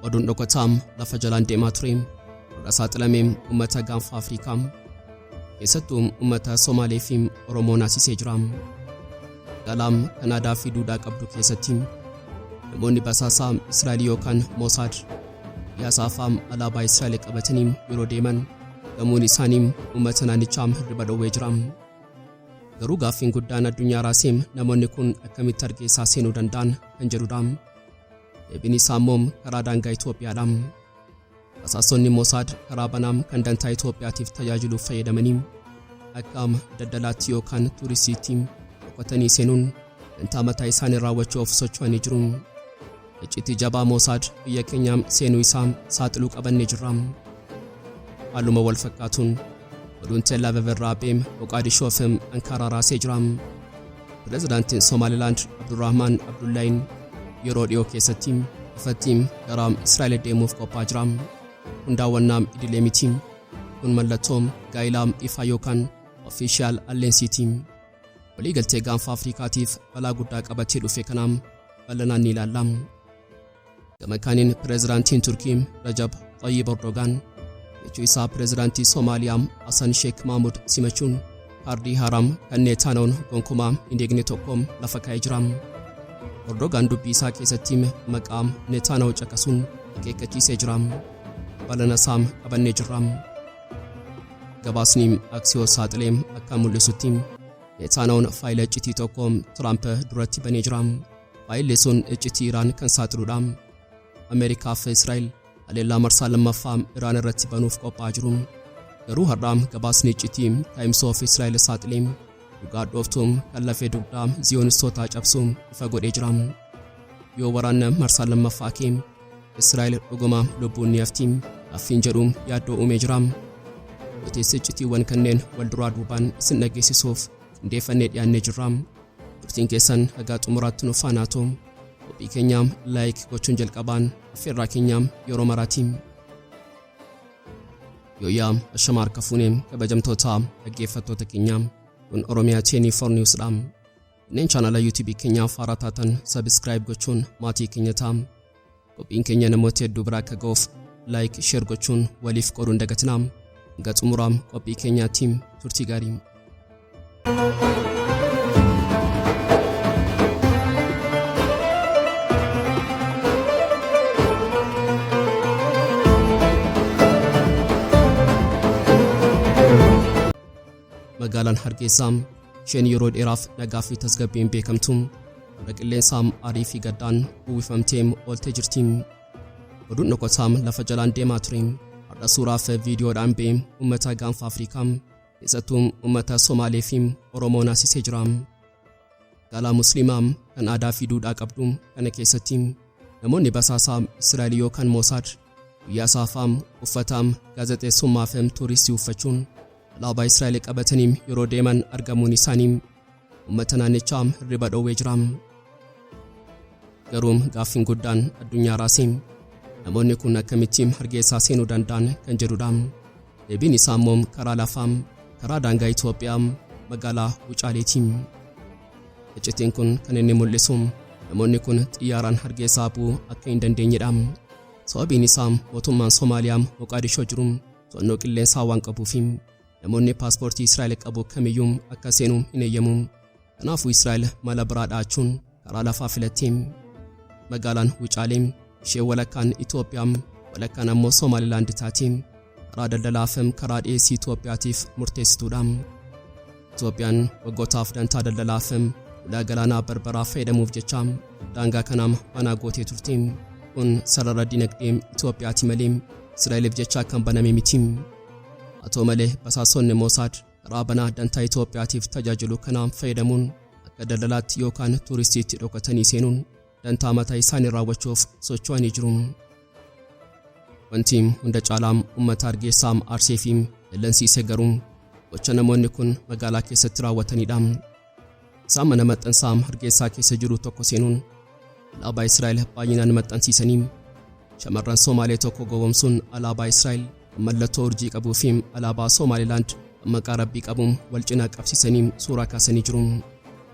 Oduun dhokataa lafa jalaan deemaa ture warra saaxilamee uummata gaanfa Afrikaa keessattuu uummata Somaalee fi Oromoo naasisee jira. Magaalaa Kanaadaa fi duudhaa qabdu keessatti namoonni basaasaa Israa'el yookaan Mosaad guyyaa saafaa alaabaa Israa'el qabatanii yeroo deeman gamuun isaanii uummata naannichaa hirriba dhowwee jira. Garuu gaaffiin guddaan addunyaa raasee namoonni kun akkamitti Hargeysaa seenuu danda'an kan jedhudha. Deebiin isaa immoo karaa daangaa Itoophiyaadha. Basaasonni Mosaad karaa banaa kan dantaa Itoophiyaatiif tajaajiluuf fayyadamanii akka daldalaatti yookaan tuuristiitti dhokatanii seenuun dantaa mataa isaanii raawwachuuf socho'anii jiru. Icciitii jabaa Mosaad biyya keenya seenuu isaa saaxiluu qabannee jirra. Haaluma wal fakkaatuun oduun Tel Aviv irraa ba'e Moqaadishoo fi Ankaaraa raasee jira. Pireezidaantiin Somaalilaand Abdurrahmaan Abdullaahin yeroo dhiyoo keessatti ifatti gara Israa'el deemuuf qophaa'aa jira. Kun daawwannaa idilee miti. Kun mallattoo gaa'ilaa ifaa yookaan official allianceiiti. Waliigaltee gaanfa Afrikaatiif balaa guddaa qabatee dhufe kanaam bal'inaan ni ilaalla. Gama kaaniin pireezidaantiin Turkii Rajab Xayyib Erdogaan jechuu isaa pireezidaantii Somaaliyaa Hassan Sheekh Mahmud simachuun kaardii haaraam kan Neetaanoon gonkumaa hin eegne tokko lafa kaa'ee jira. Erdogaan dubbii isaa keessatti maqaa Neetaanoo caqasuun akeekkachiisee jira. Bal'ina isaa qabannee jirra. Gabaasni Axios saaxilee akka mul'isutti Neetaanoon faayila iccitii tokko Tiraamp duratti banee jira. Faayilli sun iccitii Iraan kan saaxiludha. Ameerikaa fi Israa'el haleellaa marsaa lammaffaa Iraan irratti banuuf qophaa'aa jiru. Garuu har'a gabaasni iccitii Times of Israel saaxilee dhugaa dhooftuu kan lafee dugdaa Ziyoonistootaa cabsu ifa godhee jira. Yoo waraanna marsaa lammaffaa kee Israa'el dhuguma lubbuun ni hafti gaaffiin jedhu yaaddoo uumee jira. Nutis iccitiiwwan kanneen wal duraa duubaan isin dhageessisuuf qindeeffannee dhiyaannee jirra. Turtiin keessan hagaa xumuraatti nu faana haa ta'u. Qophii keenya like gochuun jalqabaan affeerraa keenya yeroo maraati. Yooyyaa, ashama harka fuunee, kabajamtoota dhaggeeffattoota keenya, kun Oromiyaa 24 Newsdha. Kanneen chaanala YouTube keenyaaf haaraa taatan subscribe gochuun maatii keenya ta'a. Qophiin keenya namoota hedduu biraa akka ga'uuf like, share gochuun waliif qooduun dagatinaa. Hanga xumuraa qophii keenyaatti turtii gaarii. Magaalaan Hargeysaa isheen yeroo dheeraaf nagaa fi tasgabbiin beekamtu har'a qilleensa aarii fi gaddaan uwwifamtee ooltee jirti. Oduun dhokataa lafa jalaan deemaa ture har'a suuraa fi viidiyoodhaan ba'ee uummata gaanfa Afrikaa keessattuu uummata Somaalee fi Oromoo naasisee jira. Magaalaa Musliimaa kan aadaa fi duudhaa qabdu kana keessatti namoonni basaasaa Israa'el yookaan Mosaad guyyaa saafaa uffata gaazexeessummaa fi tuuristii uffachuun alaabaa Israa'el qabatanii yeroo deeman argamuun isaanii uummata naannichaa hirriba dhoowwee jira. Garuu gaaffiin guddaan addunyaa raasee namoonni kun akkamitti Hargeysaa seenuu danda'an kan jedhudha. Deebiin isaa immoo karaa lafaa, karaa daangaa Itoophiyaa magaalaa Wucaaleeti. Iccitiin kun kan inni mul'isu namoonni kun xiyyaaraan Hargeysaa bu'uu akka hin dandeenyedha. Sababiin isaa mootummaan Somaaliyaa Moqaadishoo jiru to'annoo qilleensaa waan qabuufi namoonni paaspoortii Israa'el qabu kamiyyuu akka seenu hin eeyyamu. Kanaafuu Israa'el mala biraa dha'achuun karaa lafaa filatte. Magaalaan Wucaalee ishee walakkaan Itoophiyaa walakkaan ammoo Somaalilaand taate karaa daldalaa fi karaa dhiyeessii Itoophiyaatiif murteessituudha. Itoophiyaan waggootaaf dantaa daldalaa fi ulaa galaanaa Barbaraa fayyadamuuf jecha daangaa kanaa banaa gootee turte. Kun sarara dinagdee Itoophiyaati malee Israa'eliif jecha kan baname miti. Haa ta'u malee basaasonni Mosaad karaa banaa dantaa Itoophiyaatiif tajaajilu kanaan fayyadamuun akka daldalaatti yookaan tuuristiitti dhokatanii seenuun dantaa mataa isaanii raawwachuuf socho'anii jiru. Wanti hunda caalaa uummata Hargeysaa aarsee fi dallansiise garuu gocha namoonni kun magaalaa keessatti raawwatanidha. Isaan mana maxxansaa Hargeysaa keessa jiru tokko seenuun alaabaa Israa'el baay'inaan maxxansiisanii shamarran Somaalee tokko gowwomsuun alaabaa Israa'el kan mallattoo urjii qabuu fi alaabaa Somaalilaand kan maqaa Rabbii qabu wal cinaa qabsiisanii suuraa kaasanii jiru.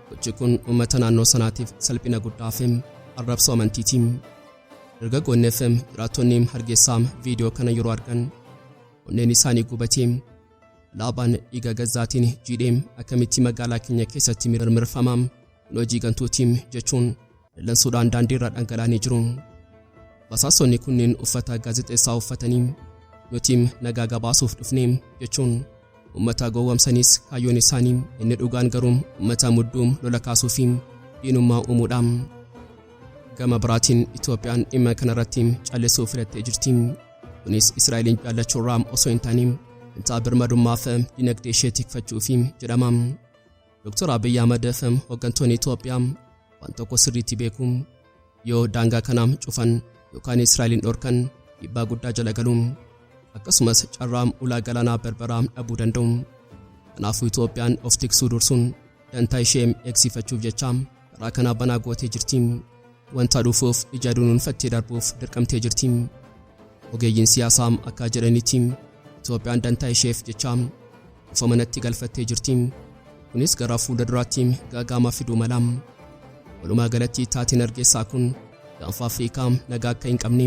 Gochi kun uummata naannoo sanaatiif salphina guddaa fi arrabsoo amantiiti. Dargaggoonni fi jiraattonni Hargeysaa viidiyoo kana yeroo argan onneen isaanii gubatee, alaabaan dhiiga Gazzaatiin jiidhee akkamitti magaalaa keenya keessatti mirmirfama, kun hojii gantuutiin jechuun dallansuudhaan daandiirra dhangala'anii jiru. Basaasonni kunneen uffata gaazexeessaa uffatanii nuti nagaa gabaasuuf dhufne jechuun uummata gowwomsanis, kaayyoon isaanii inni dhugaan garuu uummata mudduu lola kaasuu fi diinummaa uumuudha. Gama biraatiin Itoophiyaan dhimma kanarratti callisuu filattee jirti. Kunis Israa'eliin jaallachuurraa osoo hin taane dantaa birmadummaa fi dinagdee ishee tikfachuufi jedhama. Dr. Abiyyi Ahmad fi hooggantoonni Itoophiyaa waan tokko sirriitti beeku. Yoo daangaa kana cufan yookaan Israa'eliin dhorkan, dhiibbaa guddaa jala galu. Akkasumas carraa ulaa galaanaa Berberaa dhabuu danda'u. Kanaafuu Itoophiyaan of tiksuu dursuun dantaa ishee eegsifachuuf jecha karaa kanaa banaa gootee jirti. Wanta dhufuuf ija dunuunfattee darbuuf dirqamtee jirti. Ogeeyyiin siyaasaa akka jedhanitti, Itoophiyaan dantaa isheef jecha ufa manatti galfattee jirti. Kunis gara fuula duraatti gaaga'ama fiduu mala. Walumaa galatti taateen Hargeysaa kun Gaanfa Afrikaa nagaa akka hin qabne,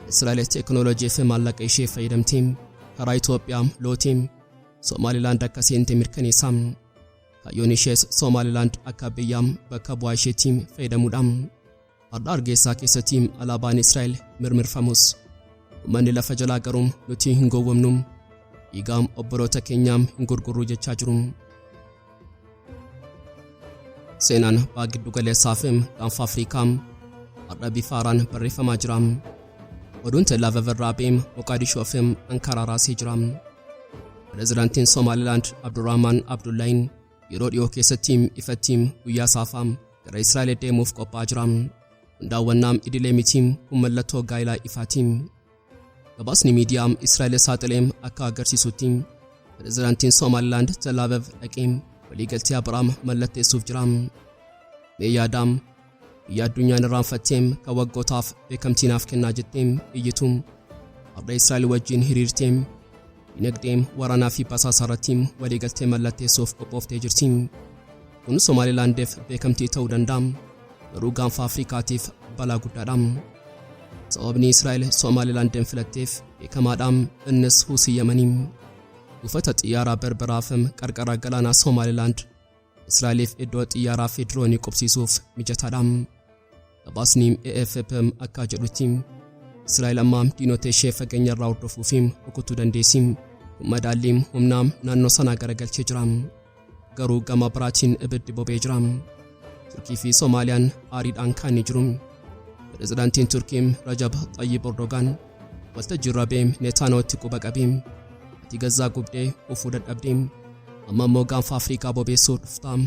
Israa'el teekinooloojii fi maallaqa ishee fayyadamtee karaa Itoophiyaa lootee Somaalilaand akka seente mirkaneessa. Kaayyoon ishees Somaalilaand akka biyyaa bakka bu'aa isheetti fayyadamuudha. Har'a Hargeysaa keessatti alaabaan Israa'el mirmirfamus, uummanni lafa jalaa garuu nuti hin gowwomnu, dhiigaa obboloota keenyaa hin gurgurru jechaa jiru. Seenaan baha giddu galeessaa fi Gaanfa Afrikaa har'a bifa haaraan barreeffamaa jira. Oduun Tel Aviv irraa ba'e Moqaadishoo fi Ankaraa raasee jira. Pireezidaantiin Somaalilaand Abdurrahmaan Abdullaahin yeroo dhiyoo keessatti ifatti guyyaa saafaa gara Israa'el deemuuf qophaa'aa jira. Kun daawwannaa idilee miti, kun mallattoo gaa'ilaa ifaati. Gabaasni miidiyaa Israa'el saaxilee akka agarsiisutti, pireezidaantiin Somaalilaand Tel Aviv dhaqee waliigaltee Abiraam mallatteessuuf jira. Mee yaadaa, biyya addunyaan irraanfattee kan waggootaaf beekamtii naaf kennaa jettee iyyitu har'a Israa'el wajjin hiriirtee dinagdee, waraanaa fi basaasa irratti waliigaltee mallatteessuuf qophooftee jirti. Kun Somaalilaandiif beekamtii ta'uu danda'a, garuu Gaanfa Afrikaatiif balaa guddaadha. Sababni Israa'el Somaalilaandin filatteef beekamaadha, innis Huusii Yamanii. Buufata xiyyaaraa Berberaaf qarqara galaanaa Somaalilaand Israa'eliif iddoo xiyyaaraa fi diroonii qubsiisuuf mijataadha. Gabaasni AFP akka jedhutti, Israa'el amma diinota ishee fageenya irraa hordofuu fi rukutuu dandeessi. Kun madaallii humnaa naannoo sanaa garagalchee jira. Garuu gama biraatiin ibiddi boba'ee jira. Turkii fi Soomaaliyaan aariidhaan kaanii jiru. Pireezidaantiin Turkii Rajab Xayyib Erdogaan waltajjii irra ba'ee Neetaanootti quba qabee, "Ati Gazzaa gubdee ufuu dadhabdee, amma immoo Gaanfa Afrikaa bobeessuu dhuftaa.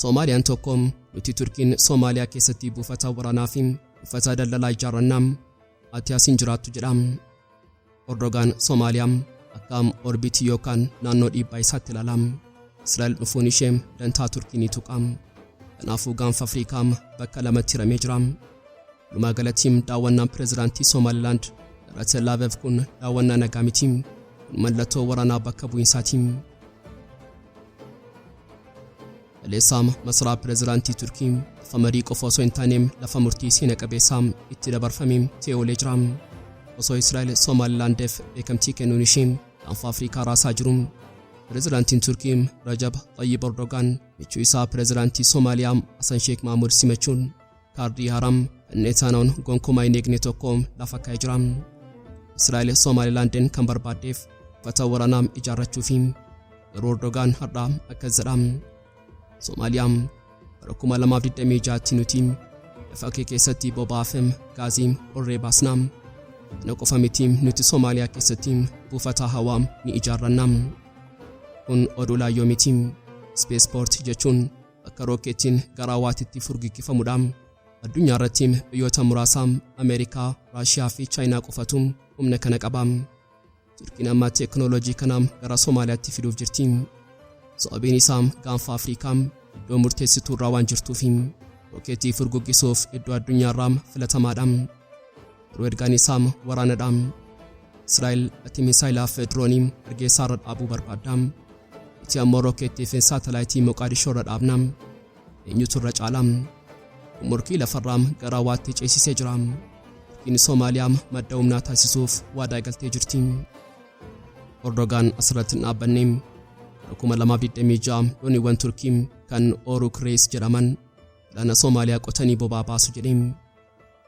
Soomaaliyaan tokko, nuti Turkiin Soomaaliyaa keessatti buufata waraanaa fi buufata daldalaa ijaarrannaa, ati as hin jiraattu" jedha. Erdogaan Soomaaliyaa akka orbitii yookaan naannoo dhiibbaa isaatti ilaala. Israa'el dhufuun ishee dantaa Turkii ni tuqa. Kanaafuu Gaanfa Afrikaa bakka lamatti hiramee jira. Walumaa galatti daawwannaan pireezidaantii Somaalilaand gara Tel Aviv kun daawwannaa nagaa miti. Kun mallattoo waraanaa bakka bu'iinsaati. Kaleessa masaraa pireezidaantii Turkii lafa marii qofa osoo hin taane lafa murtii seena qabeessaa itti dabarfame ta'ee oolee jira. Osoo Israa'el Somaalilaandiif beekamtii kennuun ishee Gaanfa Afrikaa raasaa jiru, pireezidaantiin Turkii Rajab Xayyib Erdogaan michuu isaa pireezidaantii Somaaliyaa Hasan Sheekh Mahmud simachuun kaardii haaraam kan Neetaanoon gonkumaa hin eegne tokko lafa kaa'ee jira. Israa'el Somaalilaandiin kan barbaaddeef buufata waraanaa ijaarrachuu fi garuu Erdogaan har'a akkas jedha: "Soomaaliyaan, bara 2026tti nuti lafa kee keessatti boba'aa fi gaazii qorree baasna. Kana qofa miti, nuti Soomaaliyaa keessatti buufata hawaa ni ijaarranna." Kun oduu laayyoo miti. Spaceport jechuun bakka rookeettiin gara hawaatitti furguggifamudha. Addunyaa irratti biyyoota muraasa, Ameerikaa, Raashiyaa fi Chaayinaa qofatu humna kana qaba. Turkiin amma teekinooloojii kana gara Somaaliyaatti fiduuf jirti. Sababiin isaa Gaanfa Afrikaa iddoo murteessituu irraa waan jirtuuf rookeetii furguggisuuf iddoo addunyaarraa filatamaadha. Garuu ergaan isaa waraanadha. Israa'el, ati misaayilaa fi diroonii Hargeysaa irra dhaabuu barbaadda. Nuti ammoo rookeettii fi saatalaayitii Moqaadishoo irra dhaabna. Eenyutu irra caala? Kun morkii lafarraa gara hawaatti ceesisee jira. Turkiin Soomaaliyaa madda humnaa taasisuuf waadaa galtee jirti. Erdogaan asirratti hin dhaabbanne. 2026 dooniiwwan Turkii kan Oruç Reis jedhaman galaana Soomaaliyaa qotanii boba'aa baasu jedhe.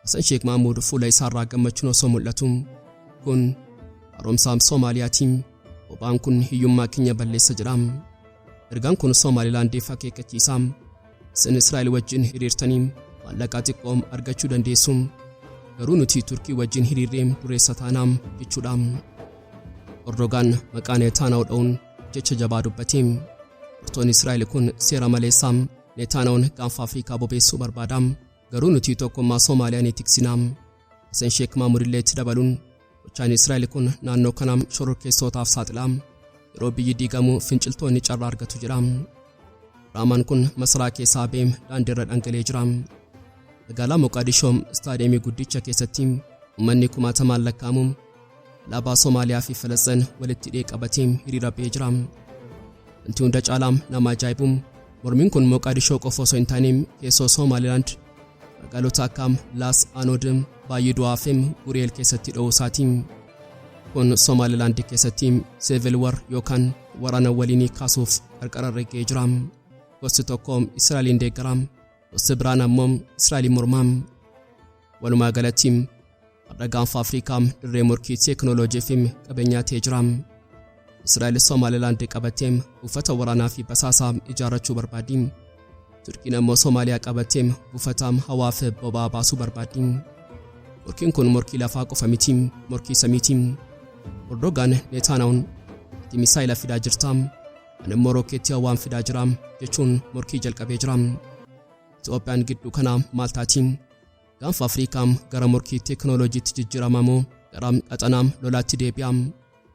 Hasan Sheek Mahmuud fuula isaarraa gammachuun osoo mul'atu, kun haaromsa Soomaaliyaatiin, boba'aan kun hiyyummaa keenya balleessa jedha. Ergaan kun Somaalilaandiif akeekkachiisa. Isin Israa'el wajjin hiriirtanii maallaqa xiqqoo argachuu dandeessu. Garuu nuti Turkii wajjin hiriirree dureessa taanaa jechuudha. Erdogaan maqaa Netanyahu dha'uun jecha jabaa dubbate. Murtoon Israa'el kun seera maleessa. Netanyahuun Gaanfa Afrikaa bobeessuu barbaada. Garuu nuti tokkummaa Soomaaliyaa ni tiksina. Hasan Sheek Mahmud illee itti dabaluun, gochaan Israa'el kun naannoo kana shororkeessootaaf saaxila. Yeroo biyyi diigamu finciltoonni carraa argatu jedha. Diraamaan kun masaraa keessaa ba'ee daandiirra dhangala'ee jira. Magaalaa Moqaadishoo istaadiyeemii guddicha keessatti uummanni kumaatamaan lakkaa'amu alaabaa Soomaaliyaa fi Falasxin walitti hidhee qabatee hiriira ba'ee jira. Wanti hunda caalaa nama ajaa'ibu, mormiin kun Moqaadishoo qofa osoo hin taane keessoo Somaalilaand magaalota akka Laas Anood, Baay'idu'aa fi Guri'eel keessatti dha'uu isaati. Kun Somaalilaand keessatti civil war yookaan waraana waliinii kaasuuf qarqara irra ga'ee jira. Gosti tokko Israa'eliin deeggara, gosti biraan ammoo Israa'eliin mormaa. Walumaa galatti har'a Gaanfa Afrikaa dirree morkii teekinooloojii fi qabeenyaa ta'ee jira. Israa'el Somaalilaand qabattee buufata waraanaa fi basaasaa ijaarrachuu barbaaddi. Turkiin ammoo Somaaliyaa qabattee buufata hawaa fi boba'aa baasuu barbaaddi. Morkiin kun morkii lafaa qofa miti, morkii samiiti. Erdogaan Netanyahuun, ati misaayila fidaa jirta, ani immoo rookeettii hawaan fidaa jira jechuun morkii jalqabee jira. Itoophiyaan gidduu kana maal taati? Gaanfa Afrikaa gara morkii teekinooloojiitti jijjiirama moo gara qaxanaa lolaatti deebi'a?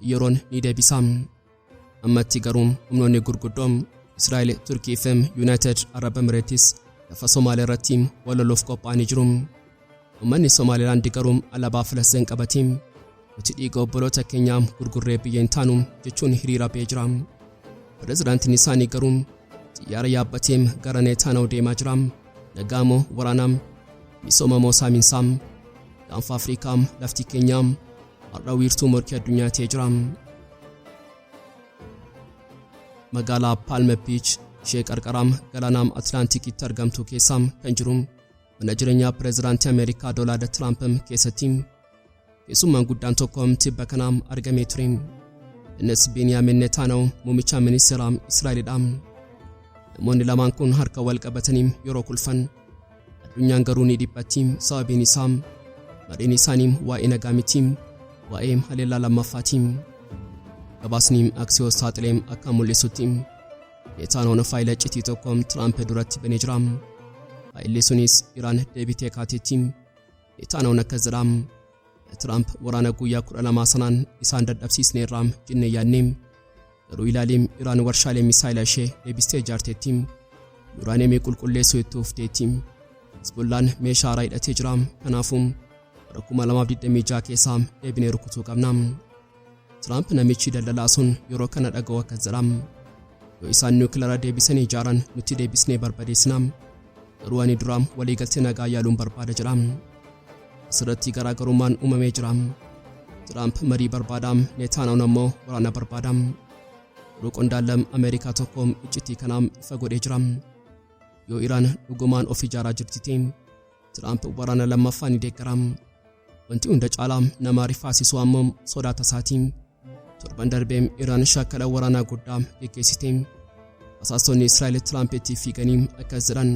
Yeroon ni deebisa. Ammatti garuu humnoonni gurguddoon Israa'el, Turkii fi United Arab Emirates lafa Somaaliyaa irratti wal loluuf qophaa'anii jiru. Uummanni Somaalilaand garuu alaabaa Filisxeen qabatee, nuti dhiiga obboloota keenyaa gurgurree biyya hin taanu jechuun hiriira ba'ee jira. Pireezidaantiin isaanii garuu xiyyaara yaabbatee gara Netanyahu deemaa jira. Nagaa moo waraanaa? Misooma moo saamiinsaa? Gaanfa Afrikaa lafti keenyaa har'a wiirtuu morkii addunyaa ta'ee jira. Magaalaa Palm Beach ishee qarqara galaana Atlaantikitti argamtu keessa kan jiru mana jireenyaa pireezidaantii Ameerikaa Doonaald Tiraamp keessatti keessummaan guddaan tokko tibba kana argamee ture. Innis Beniyaamin Netanyahu, muummicha ministeera Israa'elidha. Namoonni lamaan kun harka wal qabatanii yeroo kulfan, addunyaan garuu ni dhiphatti. Sababiin isaa mariin isaanii waa'ee nagaa miti, waa'ee haleellaa lammaffaati. Gabaasni Axios saaxilee akka mul'isutti, Netanyahuun faayila iccitii tokko Tiraamp duratti banee jira. Faayilli sunis Iraan deebitee kaateetti. Netanyahuun akkas jedha: Tiraamp, waraana guyyaa 12 sanaan isaan dadhabsiisneerra jennee yaadne. Garuu ilaaliin, Iraan warshaalee misaayila ishee deebistee ijaarteetti. Yuuraaniyeemii qulqulleessuu itti fufteetti. Hezbollaan meeshaa haaraa hidhatee jira. Kanaafuu bara 2026 keessaa deebinee rukutuu qabna. Tiraamp namichi daldalaa sun yeroo kana dhaga'u akkas jedha: Yoo isaan niwukilara deebisanii ijaaran, nuti deebisnee barbadeessina. Garuu ani dura waliigaltee nagaa yaaluun barbaada jedha. Asirratti garaagarummaan uumamee jira. Tiraamp marii barbaada, Netanyahuun ammoo waraana barbaada. Garuu qondaallam Ameerikaa tokko iccitii kanaa ifa godhee jira. Yoo Iraan dhugumaan of ijaaraa jirti ta'e, Tiraamp waraana lammaffaa ni deeggara. Wanti hunda caalaa nama rifaasisu ammoo sodaa tasaati. Torban darbee Iraan shaakala waraanaa guddaa geggeessite. Basaastonni Israa'el Tiraampitti fiiganii akkas jedhan: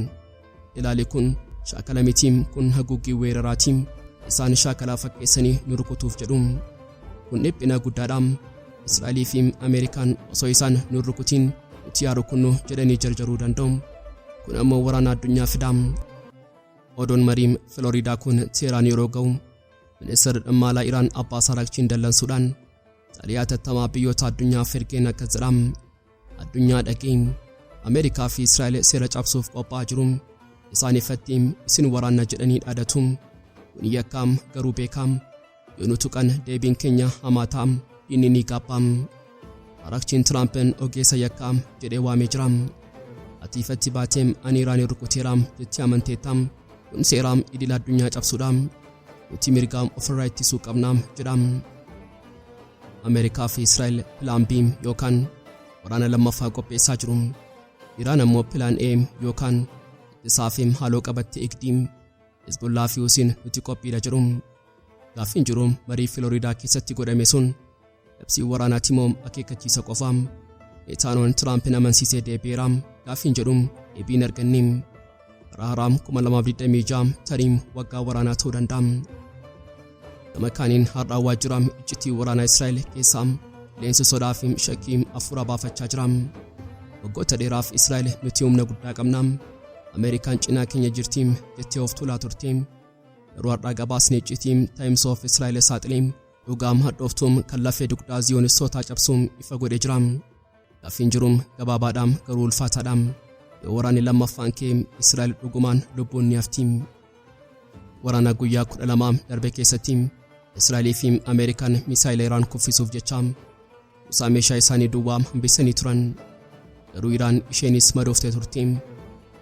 Ilaali, kun shaakala miti, kun haguuggii weeraraati. Isaan shaakalaa fakkeessanii nu rukutuuf jedhu. Kun dhiphina guddaadha. Israa'elii fi Ameerikaan osoo isaan nu rukutiin nuti yaa rukunnu jedhanii jarjaruu danda'u. Kun ammoo waraana addunyaa fida. Oduun marii Filooriidaa kun Teheraan yeroo ga'u, ministeerri dhimma alaa Iraan Abbaas Araagchiin dallansuudhaan xalayaa hatattamaa biyyoota addunyaaf ergeen akkas jedha: Addunyaa, dhagee. Ameerikaa fi Israa'el seera cabsuuf qophaa'aa jiru. Isaan ifatti isin waraanna jedhanii dhaadatu. Kun yakkaam, garuu beekaam. Yoo nu tuqan deebiin keenya hamaa ta'a. Inni ni gaabba. Araagchiin Tiraampiin ogeessa yakkaa jedhee waamee jira. Ati ifatti baatee ani Iraanii rukuteera jettee amanteetta. Kun seera idil addunyaa cabsuudha. Nuti mirga ofirraa ittisuu qabna jedha. Ameerikaa fi Israa'el Plan B yookaan waraana lammaffaa qopheessaa jiru. Iraan ammoo Plan A yookaan ittisaa fi haaloo qabattee eegdi. Hezbollaa fi Husiin nuti qophiidha jedhu. Gaaffiin jiru marii Filooriidaa keessatti godhame sun labsii waraanaati moo akeekkachiisa qofa? Neetaanoon Tiraampiin amansiisee deebi'eera gaaffiin jedhu deebii hin arganne. Bara haaraa 2026 tarii waggaa waraanaa ta'uu danda'a. Gama kaaniin har'aa waajjira iccitii waraanaa Israa'el keessaa qilleensi sodaa fi shakkii hafuura baafachaa jira. Waggoota dheeraaf Israa'el nuti humna guddaa qabna. Ameerikaan cinaa keenya jirti jettee of tuulaa turte. Garuu har'aa gabaasni iccitii Times of Israel saaxilee dhugaam hadhooftuum kan lafee dugdaa Ziyoonistootaa cabsuun ifa godhee jira. Gaaffiin jiru gabaabaadha garuu ulfaataadha. Yoo waraanni lammaffaan kee Israa'el dhugumaan lubbuun ni hafti. Waraana guyyaa 12 darbe keessatti Israa'elii fi Ameerikaan misaayila Iraan kuffisuuf jecha kuusaa meeshaa isaanii duwwaa hambisanii turan. Garuu Iraan isheenis madooftee turte.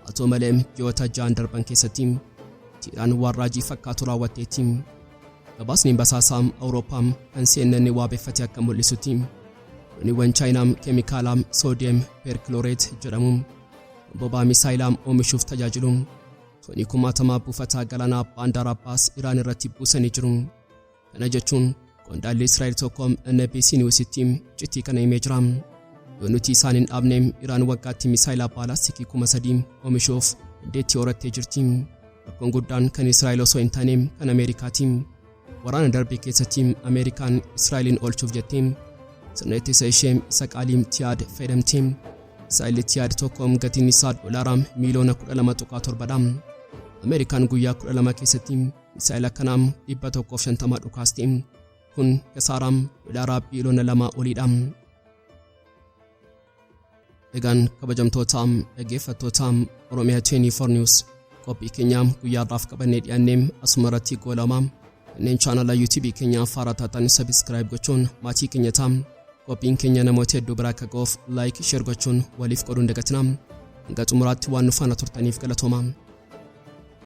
Haa ta'u malee ji'oota 6n darban keessatti Iraan waan raajii fakkaatu raawwatteetti. Gabaasni basaasaa Awurooppaa kan CNN waabeffate akka mul'isutti dooniiwwan Chaayinaa keemikaala sodium perchlorate jedhamu boba'aa misaayilaa oomishuuf tajaajilu toonii kumaatamaa buufata galaanaa Baandaar Abbaas Iraan irratti buusanii jiru. Kana jechuun qondaalli Israa'el tokko NBC Newsitti iccitii kana himee jira. Yoo nuti isaan hin dhaabne Iraan waggaatti misaayilaa baalaastikii 3000 oomishuuf dandeettii horattee jirti. Rakkoon guddaan kan Israa'el osoo hin taane kan Ameerikaati. Waraana darbe keessatti Ameerikaan Israa'eliin oolchuuf jettee sirna ittisa ishee isa qaalii THAAD fayyadamte. Misaayilli THAAD tokko gatiin isaa doolaara miiliyoona 12.7dha. Ameerikaan guyyaa 12 keessatti misaayila kanaa 150 dhukaaste. Kun kasaaraa doolaara biiliyoona 2 oliidha. Egaan kabajamtoota dhaggeeffattoota Oromiyaa 24 News, qophii keenya guyyaa har'aaf qabannee dhiyaannee asuma irratti goolama. Kanneen chaanala YouTube keenya haaraa taatan subscribe gochuun maatii keenya ta'a. Qophiin keenya namoota hedduu bira akka ga'uuf like, share gochuun waliif qooduun dagatina. Hanga xumuraatti waan nu faana turtaniif galatooma.